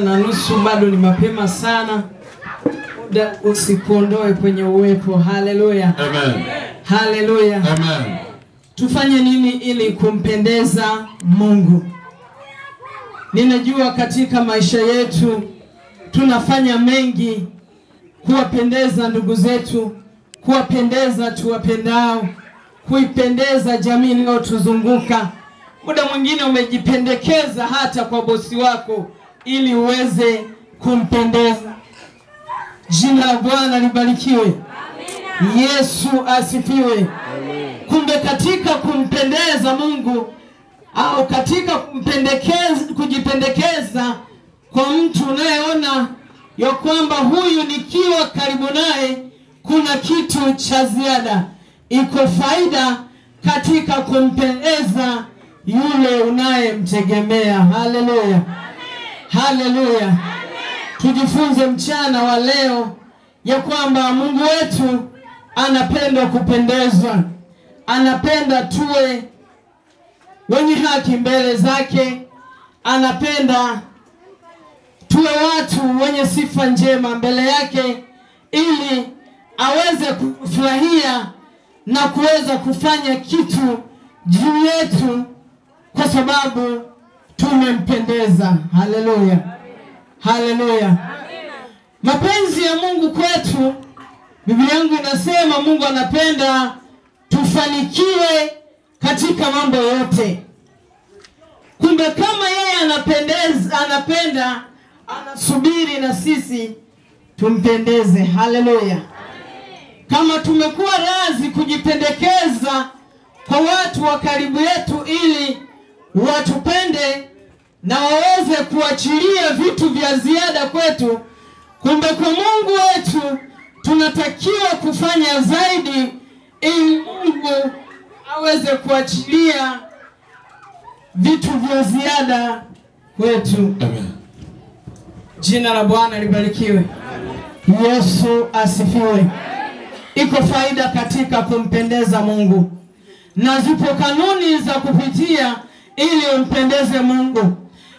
Na nusu bado ni mapema sana. Muda usikuondoe kwenye uwepo. Haleluya. Amen. Haleluya. Amen. Tufanye nini ili kumpendeza Mungu? Ninajua katika maisha yetu tunafanya mengi kuwapendeza ndugu zetu, kuwapendeza tuwapendao, kuipendeza jamii inayotuzunguka. Muda mwingine umejipendekeza hata kwa bosi wako ili uweze kumpendeza. Jina la Bwana libarikiwe. Amina. Yesu asifiwe. Amen. Kumbe katika kumpendeza Mungu au katika kujipendekeza kwa mtu unayeona ya kwamba huyu nikiwa karibu naye kuna kitu cha ziada, iko faida katika kumpendeza yule unayemtegemea. Haleluya. Haleluya. Tujifunze mchana wa leo ya kwamba Mungu wetu anapenda kupendezwa. Anapenda tuwe wenye haki mbele zake. Anapenda tuwe watu wenye sifa njema mbele yake, ili aweze kufurahia na kuweza kufanya kitu juu yetu kwa sababu tumempendeza. Haleluya. Haleluya. Mapenzi ya Mungu kwetu, Biblia yangu inasema Mungu anapenda tufanikiwe katika mambo yote. Kumbe kama yeye anapenda, anasubiri na sisi tumpendeze. Haleluya. Kama tumekuwa razi kujipendekeza kwa watu wa karibu yetu ili watupende na waweze kuachilia vitu vya ziada kwetu, kumbe kwa Mungu wetu tunatakiwa kufanya zaidi ili Mungu aweze kuachilia vitu vya ziada kwetu. Amen. Jina la Bwana libarikiwe. Yesu asifiwe. Iko faida katika kumpendeza Mungu, na zipo kanuni za kupitia ili umpendeze Mungu.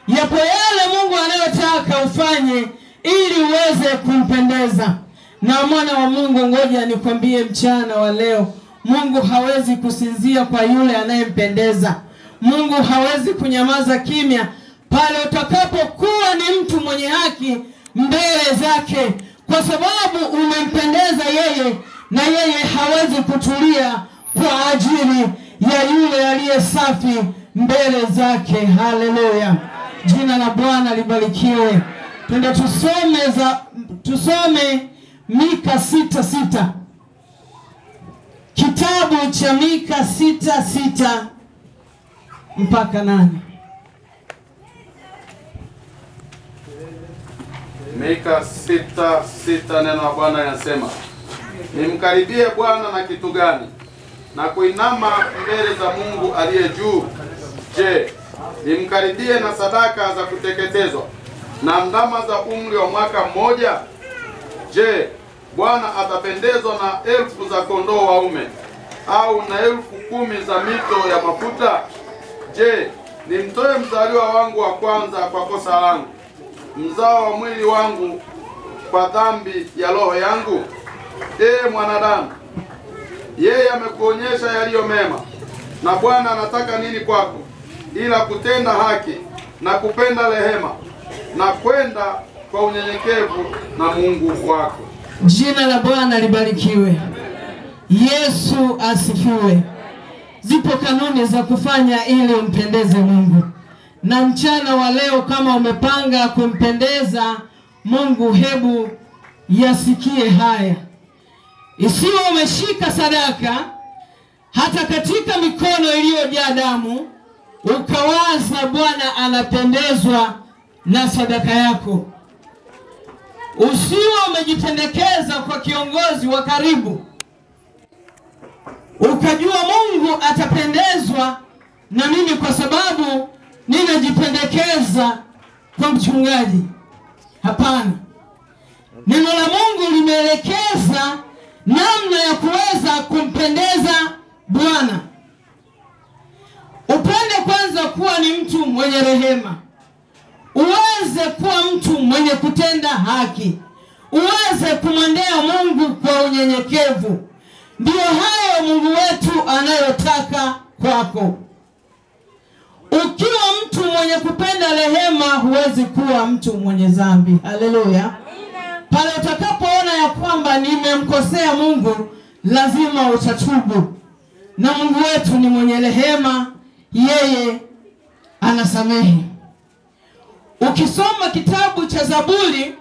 Yapo yale Mungu anayotaka ufanye ili uweze kumpendeza. Na mwana wa Mungu, ngoja nikwambie mchana wa leo, Mungu hawezi kusinzia kwa yule anayempendeza. Mungu hawezi kunyamaza kimya pale utakapokuwa ni mtu mwenye haki mbele zake, kwa sababu umempendeza yeye, na yeye hawezi kutulia kwa ajili ya yule aliye safi mbele zake. Haleluya. Jina la Bwana libarikiwe. Twende tusome Mika 6:6. Kitabu cha Mika 6:6 mpaka 8. Mika 6:6, neno la Bwana linasema, nimkaribie Bwana na kitu gani, na kuinama mbele za Mungu aliye juu? Je, nimkaribie na sadaka za kuteketezwa na ndama za umri wa mwaka mmoja? Je, Bwana atapendezwa na 1,000 za kondoo waume au na 10,000 za mito ya mafuta? Je, nimtoe mzaliwa wangu wa kwanza kwa kosa langu, mzao wa mwili wangu kwa dhambi ya roho yangu? Ee mwanadamu, yeye amekuonyesha yaliyo mema, na Bwana anataka nini kwako ila kutenda haki na kupenda rehema na kwenda kwa unyenyekevu na Mungu wako. Jina la Bwana libarikiwe. Yesu asifiwe. Zipo kanuni za kufanya ili umpendeze Mungu. Na mchana wa leo kama umepanga kumpendeza Mungu, hebu yasikie haya. Isiwe umeshika sadaka hata katika mikono iliyojaa damu, ukawaza Bwana anapendezwa na sadaka yako. Usiwe umejipendekeza kwa kiongozi wa karibu, ukajua Mungu atapendezwa na mimi kwa sababu ninajipendekeza kwa mchungaji. Hapana. Neno la Mungu limeelekeza namna ya kuweza kumpendeza Bwana. Upende kwanza kuwa ni mtu mwenye rehema. Uweze kuwa mtu kutenda haki, uweze kumwendea Mungu kwa unyenyekevu. Ndiyo hayo Mungu wetu anayotaka kwako. Ukiwa mtu mwenye kupenda rehema, huwezi kuwa mtu mwenye dhambi. Haleluya. Pale utakapoona ya kwamba nimemkosea Mungu, lazima utatubu. Na Mungu wetu ni mwenye rehema, yeye anasamehe. Ukisoma kitabu cha Zaburi,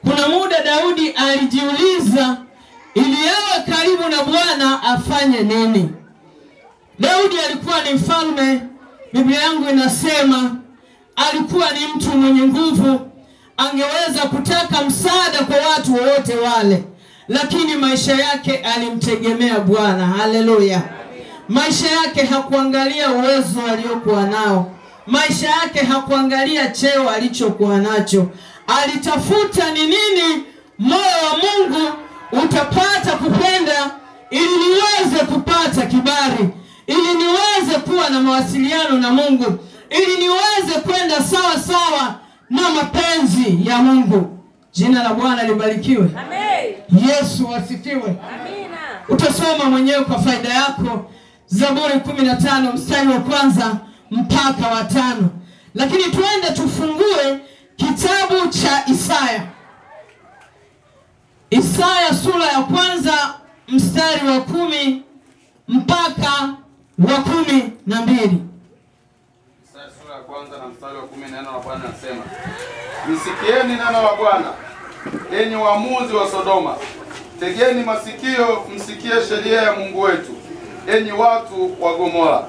kuna muda Daudi alijiuliza ili awe karibu na Bwana afanye nini. Daudi alikuwa ni mfalme. Biblia yangu inasema alikuwa ni mtu mwenye nguvu, angeweza kutaka msaada kwa watu wote wale, lakini maisha yake alimtegemea Bwana. Haleluya. Maisha yake hakuangalia uwezo aliokuwa nao, maisha yake hakuangalia cheo alichokuwa nacho. Alitafuta ni nini moyo wa Mungu utapata kupenda, ili niweze kupata kibali, ili niweze kuwa na mawasiliano na Mungu, ili niweze kwenda sawa sawa na mapenzi ya Mungu. Jina la Bwana libarikiwe. Amen. Yesu asifiwe. Amina. Utasoma mwenyewe kwa faida yako Zaburi 15 mstari wa 1 mpaka wa 5. Lakini tuende tufungue kitabu cha Isaya. Isaya sura ya 1 mstari wa 10 mpaka wa 12. Isaya sura ya 1 na mstari wa 10, neno la Bwana linasema: Msikieni neno la Bwana, enyi waamuzi wa Sodoma. Tegeni masikio msikie sheria ya Mungu wetu, enyi watu wa Gomora.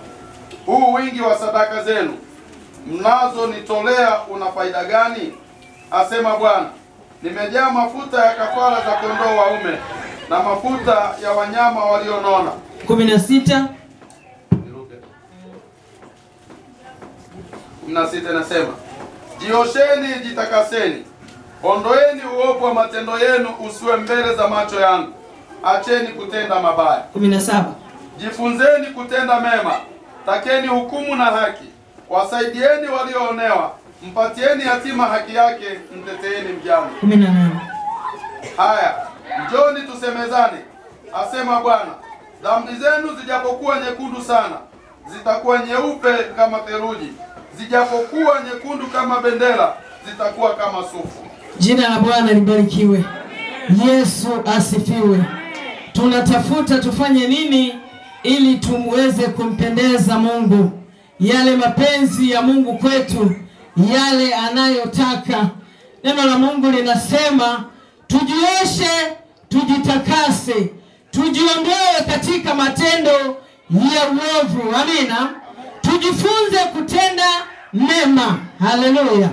Huu wingi wa sadaka zenu mnazo nitolea una faida gani? Asema Bwana. Nimejaa mafuta ya kafara za kondoo waume na mafuta ya wanyama walionona. 16. 16 nasema: Jiosheni, jitakaseni, ondoeni uovu wa matendo yenu usiwe mbele za macho yangu. Acheni kutenda mabaya. 17. Jifunzeni kutenda mema, takeni hukumu na haki, wasaidieni walioonewa, mpatieni yatima haki yake, mteteeni mjane. 18. Haya, njoni tusemezane, asema Bwana. Dhambi zenu zijapokuwa nyekundu sana, zitakuwa nyeupe kama theluji; zijapokuwa nyekundu kama bendera, zitakuwa kama sufu. Jina la Bwana libarikiwe. Yesu asifiwe. Tunatafuta tufanye nini ili tumweze kumpendeza Mungu, yale mapenzi ya Mungu kwetu, yale anayotaka. Neno la Mungu linasema tujioshe, tujitakase, tujiondoe katika matendo ya uovu. Amina. Tujifunze kutenda mema. Haleluya.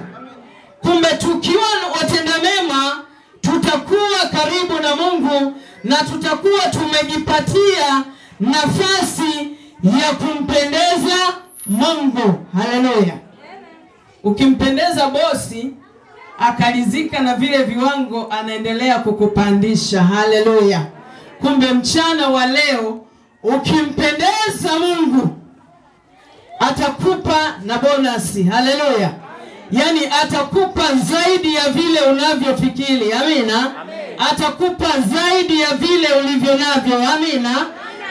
Kumbe tukiwa watenda mema, tutakuwa karibu na Mungu na tutakuwa tumejipatia nafasi ya kumpendeza Mungu. Haleluya. Ukimpendeza bosi akalizika na vile viwango, anaendelea kukupandisha. Haleluya. Kumbe mchana wa leo ukimpendeza Mungu atakupa na bonasi. Haleluya. Yani atakupa zaidi ya vile unavyofikiri. Amina. Atakupa zaidi ya vile ulivyo navyo. Amina.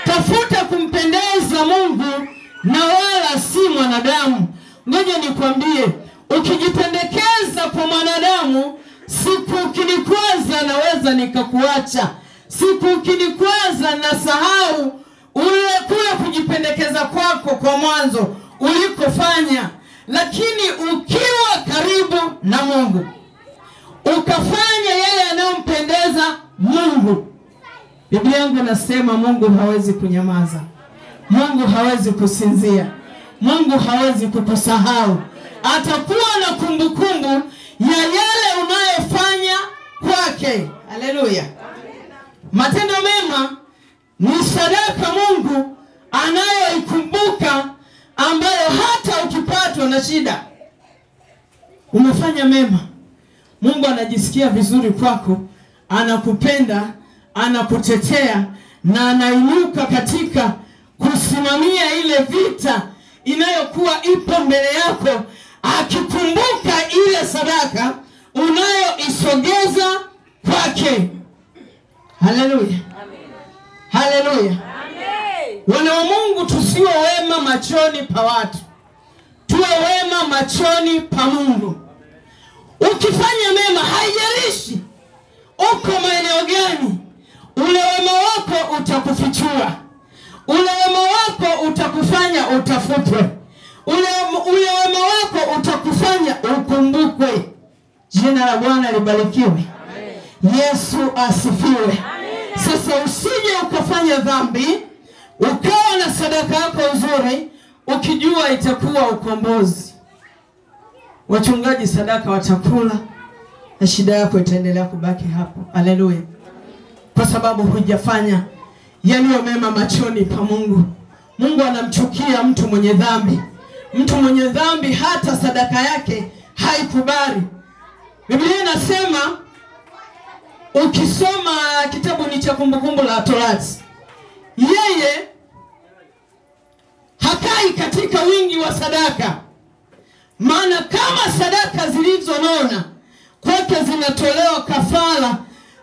Tafuta kumpendeza Mungu na wala si mwanadamu. Ngoja nikwambie, ukijipendekeza kwa mwanadamu, siku ukinikwaza naweza nikakuacha, siku ukinikwaza nasahau ule kule kujipendekeza kwako kwa mwanzo ulikofanya. Lakini ukiwa karibu na Mungu, ukafanya yale yanayompendeza Mungu, Biblia yangu nasema Mungu hawezi kunyamaza, Mungu hawezi kusinzia, Mungu hawezi kukusahau. Atakuwa na kumbukumbu ya yale unayofanya kwake. Haleluya. Matendo mema ni sadaka Mungu anayoikumbuka, ambayo hata ukipatwa na shida umefanya mema, Mungu anajisikia vizuri kwako, anakupenda, anakutetea na anainuka katika kusimamia ile vita inayokuwa ipo mbele yako, akikumbuka ile sadaka unayoitoa. Haleluya. Haleluya. Wana wa Mungu, tusiwe wema machoni pa watu, tuwe wema machoni pa Mungu. Ukifanya mema, haijalishi uko maeneo gani, ule wema wako utakufichua, ule wema wako utakufanya utafutwe, ule wema wako utakufanya ukumbukwe. Jina la Bwana libarikiwe. Yesu asifiwe. Sasa usije ukafanya dhambi ukawa na sadaka yako nzuri ukijua itakuwa ukombozi. Wachungaji sadaka watakula na shida yako itaendelea kubaki hapo. Haleluya. Kwa sababu hujafanya yaliyo mema machoni pa Mungu. Mungu anamchukia mtu mwenye dhambi. Mtu mwenye dhambi hata sadaka yake haikubali. Biblia inasema, ukisoma kitabu ni cha Kumbukumbu la Torati, yeye hakai katika wingi wa sadaka, maana kama sadaka zilizonona kwake zinatolewa kafara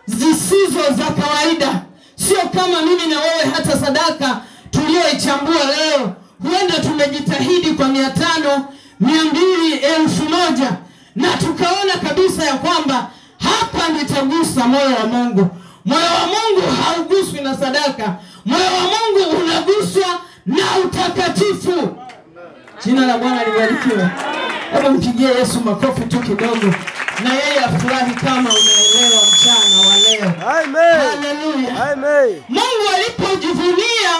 zisizo za kawaida. Sio kama mimi na wewe, hata sadaka tuliyoichambua leo huenda tumejitahidi kwa 500, 200, 1000 na tukaona kabisa ya kwamba hapa nitagusa moyo wa Mungu. Moyo wa Mungu hauguswi na sadaka. Moyo wa Mungu unaguswa na utakatifu. Jina la Bwana libarikiwe. Hebu mpigie Yesu makofi tu kidogo, na yeye afurahi kama unaelewa mchana wa leo. Amen. Haleluya. Amen. Mungu alipojivunia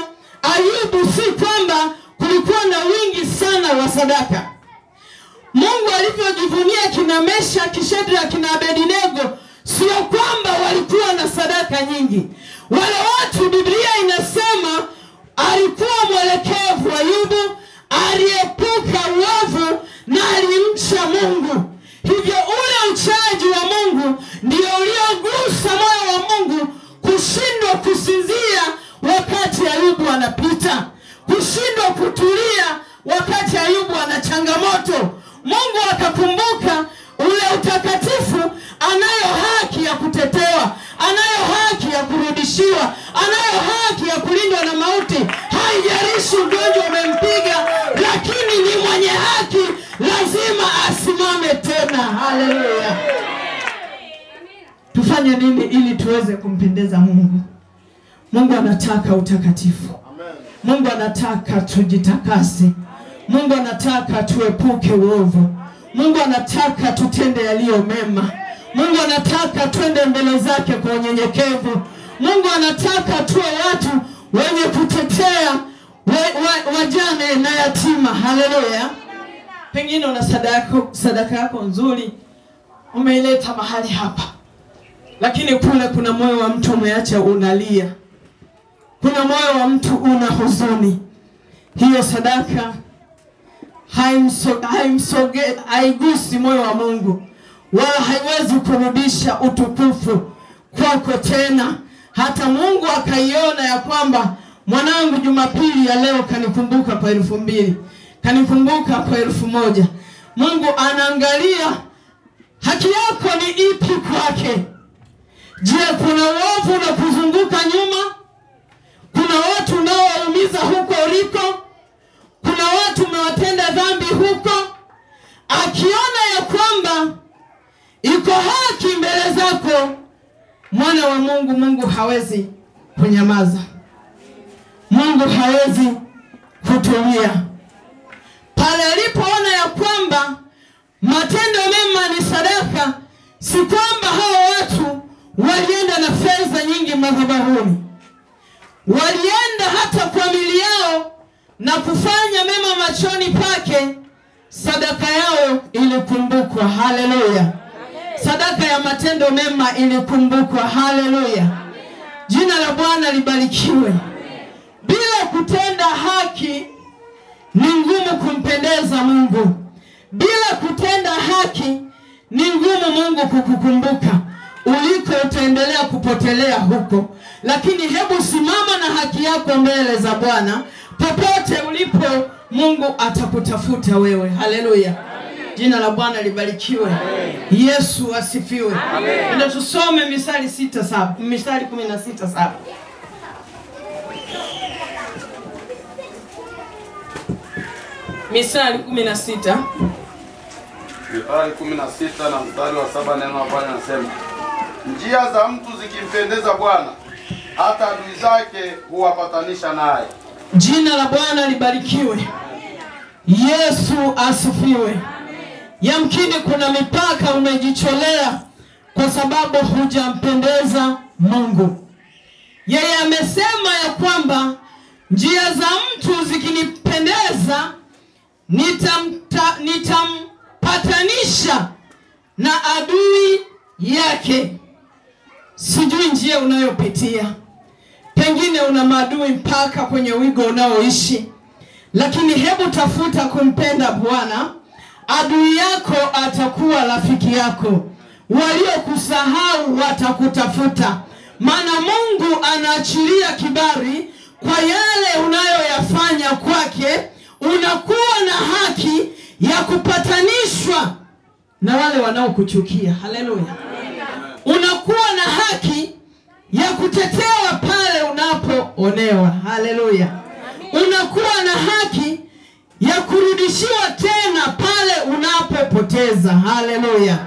Ayubu, si kwamba kulikuwa na wingi sana wa sadaka. Mungu alipojivunia kina Meshaki, Shadraka kina Abednego, sio kwamba walikuwa na sadaka nyingi. Wale watu, Biblia inasema alikuwa mwelekevu Ayubu, aliepuka uovu na alimcha Mungu. Hivyo ule uchaji wa Mungu ndio uliogusa moyo wa Mungu kushindwa kusinzia wakati Ayubu anapita, kushindwa kutulia wakati Ayubu ana changamoto. Mungu akakumbuka ule utakatifu. Anayo haki ya kutetewa, anayo haki ya kurudishiwa, anayo haki ya kulindwa na mauti. Haijalishi ugonjwa umempiga, lakini ni mwenye haki, lazima asimame tena. Haleluya. Tufanye nini ili tuweze kumpendeza Mungu? Mungu anataka utakatifu. Mungu anataka tujitakase. Mungu anataka tuepuke uovu. Mungu anataka tutende yaliyo mema. Mungu anataka twende mbele zake kwa unyenyekevu. Mungu anataka tuwe watu wenye kutetea wajane na yatima. Haleluya. Pengine una sadaka yako nzuri umeileta mahali hapa, lakini kule kuna moyo wa mtu umeacha unalia, kuna moyo wa mtu una huzuni. Hiyo sadaka haigusi moyo wa Mungu, wala haiwezi kurudisha utukufu kwako tena. Hata Mungu akaiona ya kwamba mwanangu Jumapili ya leo kanikumbuka kwa 2000, kanikumbuka kwa 1000. Mungu anaangalia haki yako ni ipi kwake. Je, kuna uovu na kuzunguka nyuma? Kuna watu unaowaumiza huko uliko? Kuna watu umewatenda dhambi huko? Akiona ya kwamba iko haki mbele zako, mwana wa Mungu, Mungu hawezi kunyamaza. Mungu hawezi kutulia. Pale alipoona ya kwamba matendo mema ni sadaka, si kwamba hao watu walienda na fedha nyingi madhabahuni, walienda hata kwa mili yao na kufanya mema machoni pake, sadaka yao ilikumbukwa. Haleluya. Sadaka ya matendo mema ilikumbukwa. Haleluya. Jina la Bwana libarikiwe. Bila kutenda haki ni ngumu kumpendeza Mungu. Bila kutenda haki ni ngumu Mungu kukukumbuka. Uliko utaendelea kupotelea huko. Lakini hebu simama na haki yako mbele za Bwana. Popote ulipo Mungu atakutafuta wewe. Haleluya. Jina la Bwana libarikiwe. Yesu asifiwe. Ndio tusome Misali 6:7, Misali 16:7. Misali 16. Mithali 16 na mstari wa 7, neno la Bwana linasema, njia za mtu zikimpendeza Bwana, hata adui zake huwapatanisha naye. Jina la Bwana libarikiwe. Yesu asifiwe. Yamkini kuna mipaka umejicholea kwa sababu hujampendeza Mungu. Yeye amesema ya kwamba njia za mtu zikinipendeza nitampatanisha na adui yake. Sijui njia unayopitia. Pengine una maadui mpaka kwenye wigo unaoishi. Lakini hebu tafuta kumpenda Bwana. Adui yako atakuwa rafiki yako. Waliokusahau watakutafuta. Maana Mungu anaachilia kibali kwa yale unayoyafanya kwake. Unakuwa na haki ya kupatanishwa na wale wanaokuchukia. Haleluya. Unakuwa na haki ya kutetewa pale unapoonewa. Haleluya. Unakuwa na haki ya kurudishiwa tena pale unapopoteza. Haleluya.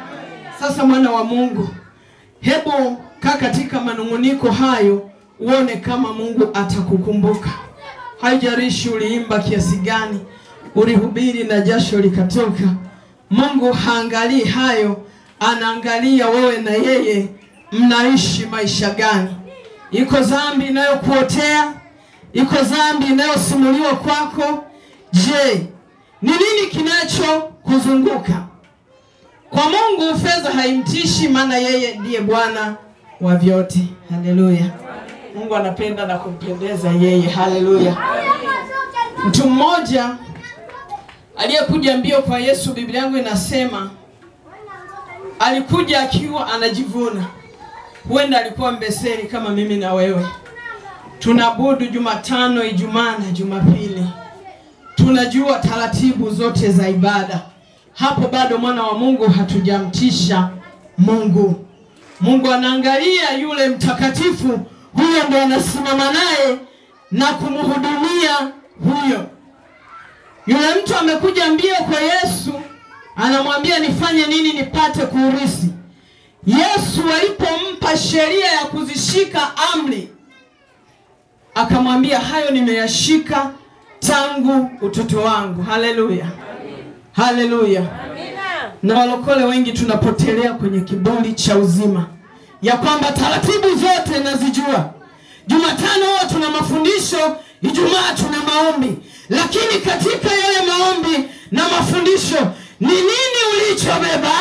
Sasa mwana wa Mungu, hebu kaa katika manunguniko hayo, uone kama Mungu atakukumbuka. Haijalishi uliimba kiasi gani, ulihubiri na jasho likatoka, Mungu haangalii hayo, anaangalia wewe na yeye mnaishi maisha gani. Iko dhambi inayokuotea? Iko dhambi inayosimuliwa kwako? Je, ni nini kinacho kuzunguka? Kwa Mungu fedha haimtishi, maana yeye ndiye Bwana wa vyote. Haleluya. Mungu anapenda na kumpendeza yeye. Haleluya. Mtu mmoja aliyekuja mbio kwa Yesu, Biblia yangu inasema alikuja akiwa anajivuna. Huenda alikuwa mbeseri kama mimi na wewe. Tunaabudu Jumatano, Ijumaa na Jumapili. Tunajua taratibu zote za ibada. Hapo bado mwana wa Mungu hatujamtisha Mungu. Mungu anaangalia yule mtakatifu, huyo ndo anasimama naye na kumhudumia huyo. Yule mtu amekuja mbio kwa Yesu, anamwambia nifanye nini nipate kuurithi? Yesu alipompa sheria ya kuzishika amri, akamwambia hayo nimeyashika tangu utoto wangu. Haleluya. Haleluya. Na walokole wengi tunapotelea kwenye kiburi cha uzima, ya kwamba taratibu zote nazijua. Jumatano huwa tuna mafundisho, Ijumaa tuna maombi. Lakini katika yale maombi na mafundisho, ni nini ulichobeba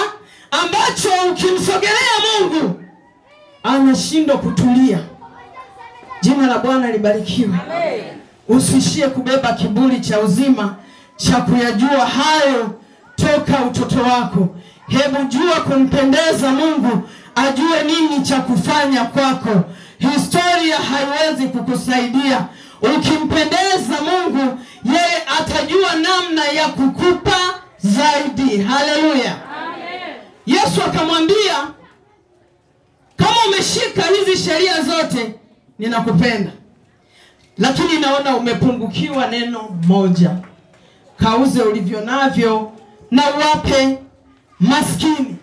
ambacho ukimsogelea Mungu anashindwa kutulia? Jina la Bwana libarikiwe. Usishie kubeba kiburi cha uzima cha kuyajua hayo toka utoto wako. Hebu jua kumpendeza Mungu, ajue nini cha kufanya kwako. Historia haiwezi kukusaidia. Ukimpendeza Mungu, yeye atajua namna ya kukupa zaidi. Haleluya. Yesu akamwambia, kama umeshika hizi sheria zote, ninakupenda. Lakini naona umepungukiwa neno moja. Kauze ulivyo navyo na uwape maskini.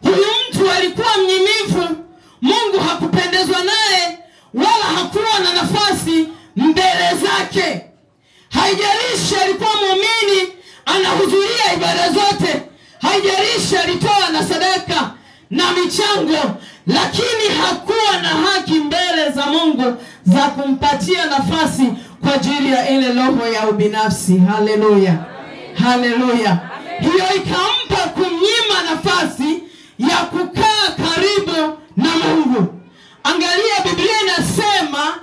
Huyu mtu alikuwa mnyimivu. Mungu hakupendezwa naye, wala hakuwa na nafasi mbele zake. Haijalishi alikuwa muumini, anahudhuria ibada zote, haijalishi alitoa na sadaka na michango, lakini hakuwa na haki mbele za Mungu za kumpatia nafasi kwa ajili ya ile roho ya ubinafsi. Haleluya. Haleluya. Hiyo ikampa kumnyima nafasi ya kukaa karibu na Mungu. Angalia, Biblia inasema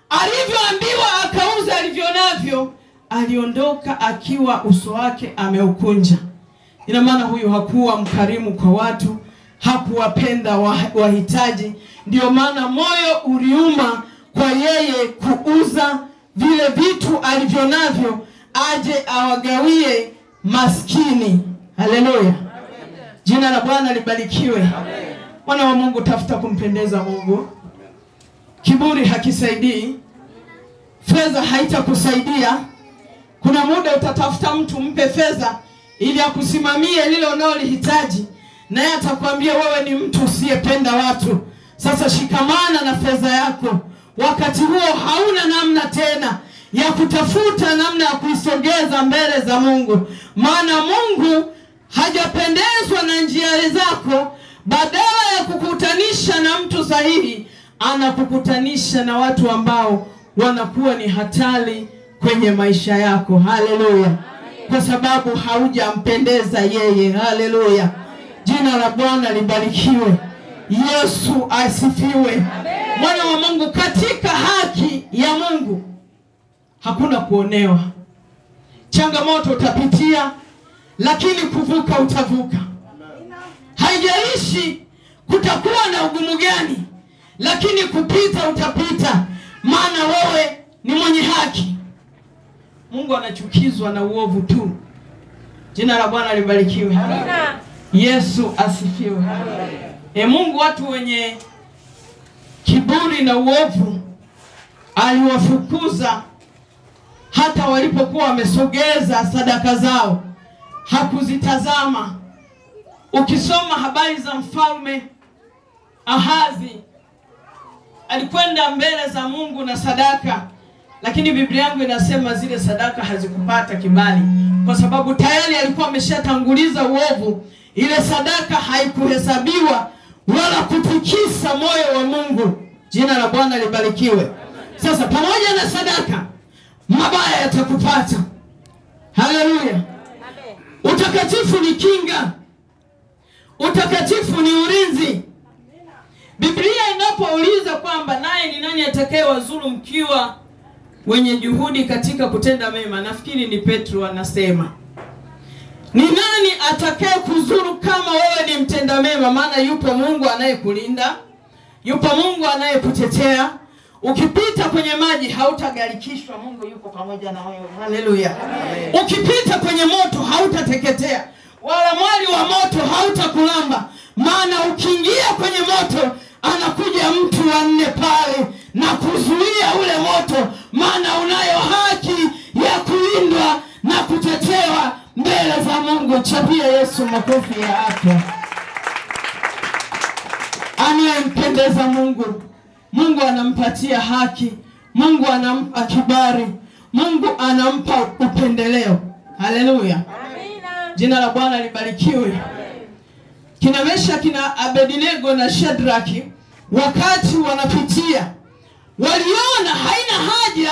alivyoambiwa akauza alivyo navyo, aliondoka akiwa uso wake ameukunja. Ina maana huyu hakuwa mkarimu kwa watu, hakuwapenda wahitaji. Ndio maana moyo uliuma kwa yeye kuuza vile vitu alivyo navyo aje awagawie maskini. Haleluya. Jina la Bwana libarikiwe. Mwana wa Mungu, tafuta kumpendeza Mungu. Kiburi hakisaidii. Fedha haitakusaidia. Kuna muda utatafuta mtu mpe fedha ili akusimamie lile unalolihitaji, naye atakwambia wewe ni mtu usiyependa watu. Sasa shikamana na fedha yako. Wakati huo hauna namna tena ya kutafuta namna ya kuisogeza mbele za Mungu, maana Mungu hajapendezwa na njia zako. Badala ya kukutanisha na mtu sahihi, anakukutanisha na watu ambao wanakuwa ni hatari kwenye maisha yako. Haleluya. Kwa sababu haujampendeza yeye. Haleluya. Jina la Bwana libarikiwe. Yesu asifiwe. Mwana wa Mungu, katika haki ya Mungu hakuna kuonewa. Changamoto utapitia, lakini kuvuka utavuka. Haijalishi kutakuwa na ugumu gani, lakini kupita utapita, maana wewe ni mwenye haki. Mungu anachukizwa na uovu tu. Jina la Bwana libarikiwe. Amina. Yesu asifiwe. Amen. Mungu watu wenye kiburi na uovu aliwafukuza hata walipokuwa wamesogeza sadaka zao, hakuzitazama. Ukisoma habari za mfalme Ahazi, alikwenda mbele za Mungu na sadaka, lakini Biblia yangu inasema zile sadaka hazikupata kibali, kwa sababu tayari alikuwa ameshatanguliza uovu. Ile sadaka haikuhesabiwa wala kutikisa moyo wa Mungu. Jina la Bwana libarikiwe. Sasa pamoja na sadaka, mabaya yatakupata. Haleluya. Utakatifu ni kinga. Utakatifu ni ulinzi. Biblia inapouliza kwamba naye ni nani atakayewazuru mkiwa wenye juhudi katika kutenda mema, nafikiri ni Petro anasema, ni nani atakaye kuzuru kama wewe ni mtenda mema? Maana yupo Mungu anayekulinda, yupo Mungu anayekutetea. Ukipita kwenye maji hautagarikishwa, Mungu yuko pamoja na wewe. Haleluya. Ukipita kwenye moto hautateketea, wala mwali wa moto hautakulamba, maana ukiingia kwenye moto anakuja mtu wa nne pale na kuzuia ule moto, maana unayo haki ya kulindwa na kutetewa mbele za Mungu. Chapia Yesu makofi ya afya. Anayempendeza Mungu, Mungu anampatia haki, Mungu anampa kibali, Mungu anampa upendeleo. Haleluya. Amina. Jina la Bwana libarikiwe. Kina Mesha, kina Abednego na Shadraki, wakati wanapitia, waliona haina haja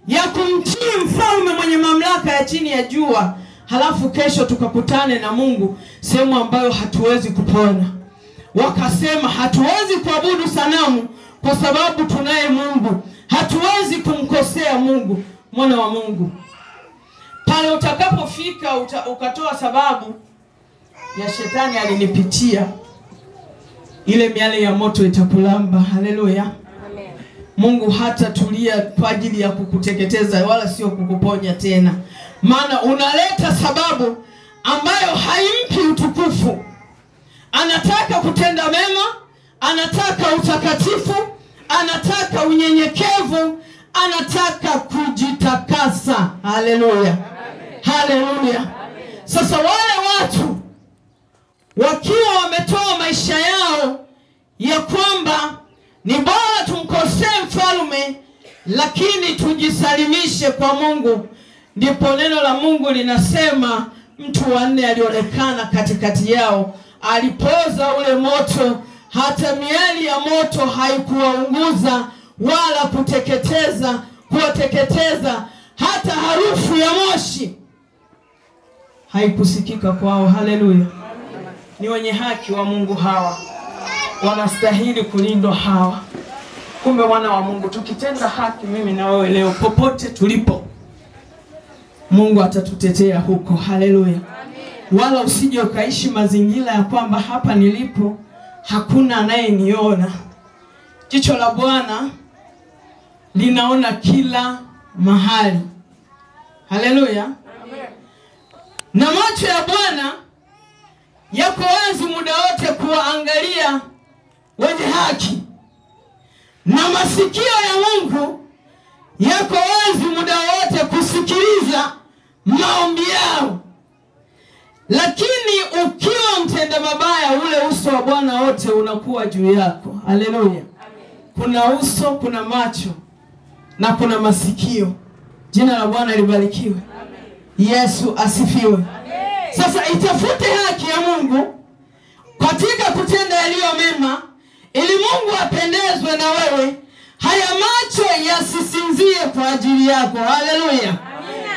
ya kumtii mfalme mwenye mamlaka ya chini ya jua, halafu kesho tukakutane na Mungu sehemu ambayo hatuwezi kupona. Wakasema hatuwezi kuabudu sanamu kwa sababu tunaye Mungu, hatuwezi kumkosea Mungu. Mwana wa Mungu, pale utakapofika ukatoa sababu ya shetani alinipitia, ile miale ya moto itakulamba. Haleluya. Amen. Mungu hatatulia kwa ajili ya kukuteketeza wala sio kukuponya tena, maana unaleta sababu ambayo haimpi utukufu. Anataka kutenda mema, anataka utakatifu, anataka unyenyekevu, anataka kujitakasa. Haleluya. Haleluya. Sasa wale watu wakiwa wametoa maisha yao ya kwamba ni bora tumkosee mfalme lakini tujisalimishe kwa Mungu, ndipo neno la Mungu linasema mtu wa nne alionekana katikati yao, alipoza ule moto, hata miali ya moto haikuwaunguza wala kuteketeza, kuwateketeza, hata harufu ya moshi haikusikika kwao. Haleluya. Ni wenye haki wa Mungu hawa, wanastahili kulindwa hawa. Kumbe wana wa Mungu, tukitenda haki mimi na wewe leo, popote tulipo, Mungu atatutetea huko. Haleluya. Wala usije ukaishi mazingira ya kwamba hapa nilipo hakuna anayeniona. Jicho la Bwana linaona kila mahali. Haleluya. Na macho ya Bwana yako wazi muda wote kuwaangalia wenye haki, na masikio ya Mungu yako wazi muda wote kusikiliza maombi yao. Lakini ukiwa mtenda mabaya, ule uso wa Bwana wote unakuwa juu yako. Haleluya. Kuna uso, kuna macho na kuna masikio. Jina la Bwana libarikiwe. Yesu asifiwe. Amen. Sasa itafute haki ya Mungu katika kutenda yaliyo mema, ili Mungu apendezwe na wewe. Haya macho yasisinzie kwa ajili yako. Haleluya.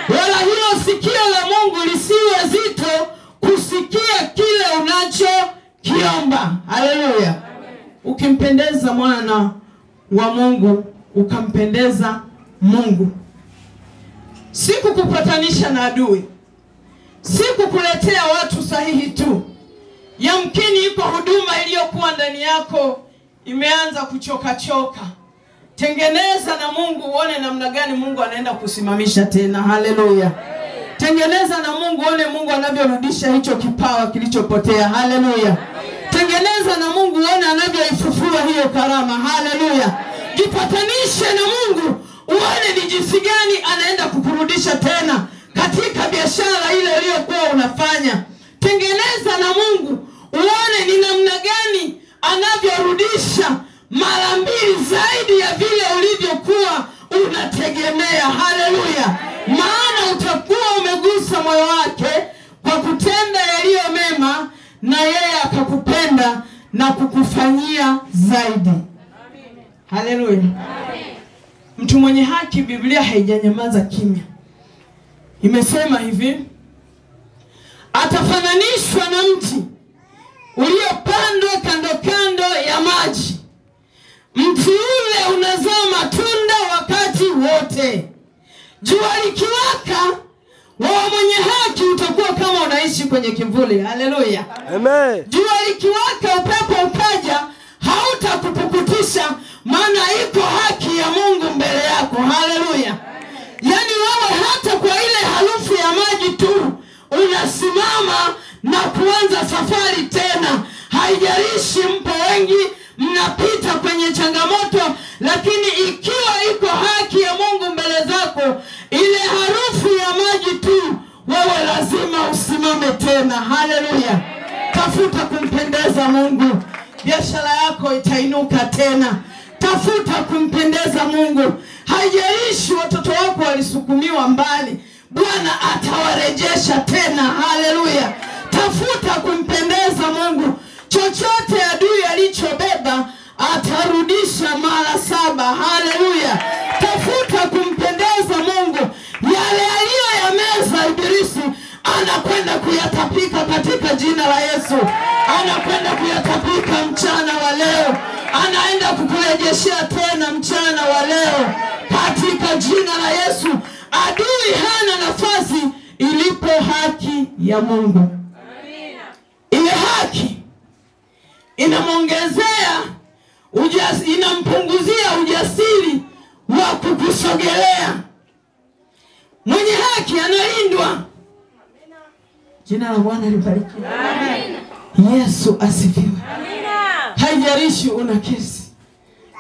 Wala hilo sikio la Mungu lisiwe zito kusikia kile unachokiomba. Haleluya. Ukimpendeza mwana wa Mungu, ukampendeza Mungu. Sikukupatanisha na adui, sikukuletea watu sahihi tu. Yamkini iko huduma iliyokuwa ndani yako imeanza kuchoka choka. Tengeneza na Mungu uone namna gani Mungu anaenda kusimamisha tena. Haleluya. Tengeneza na Mungu uone Mungu anavyorudisha hicho kipawa kilichopotea. Haleluya. Tengeneza na Mungu uone anavyoifufua hiyo karama. Haleluya. Jipatanishe na Mungu uone ni jinsi gani anaenda kukurudisha tena katika biashara ile uliyokuwa unafanya. Tengeneza na Mungu uone ni namna gani anavyorudisha mara mbili zaidi ya vile ulivyokuwa unategemea. Haleluya. Maana utakuwa umegusa moyo wake kwa kutenda yaliyo mema, na yeye akakupenda na kukufanyia zaidi. Haleluya. Mtu mwenye haki, Biblia haijanyamaza kimya. Imesema hivi: atafananishwa na mti uliopandwa kando kando ya maji. Mti ule unazaa matunda wakati wote. Jua likiwaka, wewe mwenye haki utakuwa kama unaishi kwenye kivuli. Haleluya. Amen. Jua likiwaka, upepo ukaja, hautakupukutisha, maana iko haki ya Mungu mbele yako. Haleluya. Yaani wewe hata kwa ile harufu ya maji tu unasimama na kuanza safari tena. Haijalishi mpo wengi mnapita kwenye changamoto, lakini ikiwa iko haki ya Mungu mbele zako, ile harufu ya maji tu, wewe lazima usimame tena. Haleluya. Tafuta kumpendeza Mungu, biashara yako itainuka tena. Tafuta kumpendeza Mungu. Haijalishi watoto wako walisukumiwa mbali, Bwana atawarejesha tena. Haleluya. Tafuta kumpendeza Mungu. Chochote adui alichobeba atarudisha mara 7. Haleluya. Tafuta kumpendeza Mungu. Yale aliyoyameza ibilisi anakwenda kuyatapika katika jina la Yesu. Anakwenda kuyatapika mchana wa leo. Anaenda kukurejeshea tena mchana wa leo katika jina la Yesu. Adui hana nafasi ilipo haki ya Mungu. Amina. Ile haki inamwongezea inampunguzia ujasiri wa kukusogelea. Mwenye haki analindwa. Jina la Bwana libarikiwe. Amina. Yesu asifiwe. Amina. Haijalishi una kesi,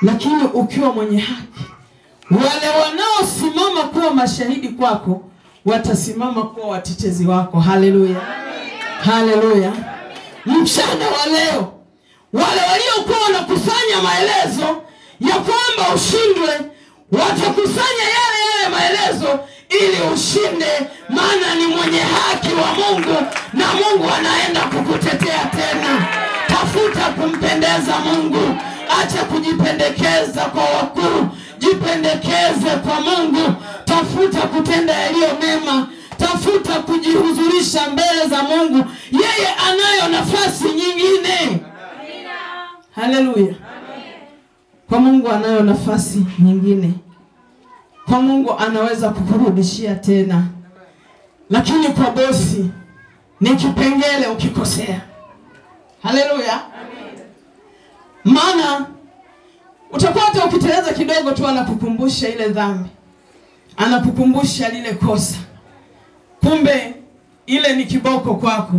lakini ukiwa mwenye haki, wale wanaosimama kuwa mashahidi kwako watasimama kuwa watetezi wako. Haleluya. Haleluya. Mchana wa leo, wale waliokuwa wanakusanya maelezo ya kwamba ushindwe, watakusanya yale yale maelezo ili ushinde, maana ni mwenye haki wa Mungu na Mungu anaenda kukutetea tena. Tafuta kumpendeza Mungu. Acha kujipendekeza kwa wakuu, jipendekeze kwa Mungu. Tafuta kutenda yaliyo mema, tafuta kujihuzurisha mbele za Mungu. Yeye anayo nafasi nyingine. Haleluya. Kwa Mungu anayo nafasi nyingine. Kwa Mungu anaweza kukurudishia tena. Lakini kwa bosi ni kipengele ukikosea. Haleluya. Maana utakuwa hata ukiteleza kidogo tu anakukumbusha ile dhambi, anakukumbusha lile kosa. Kumbe Ile ni kiboko kwako.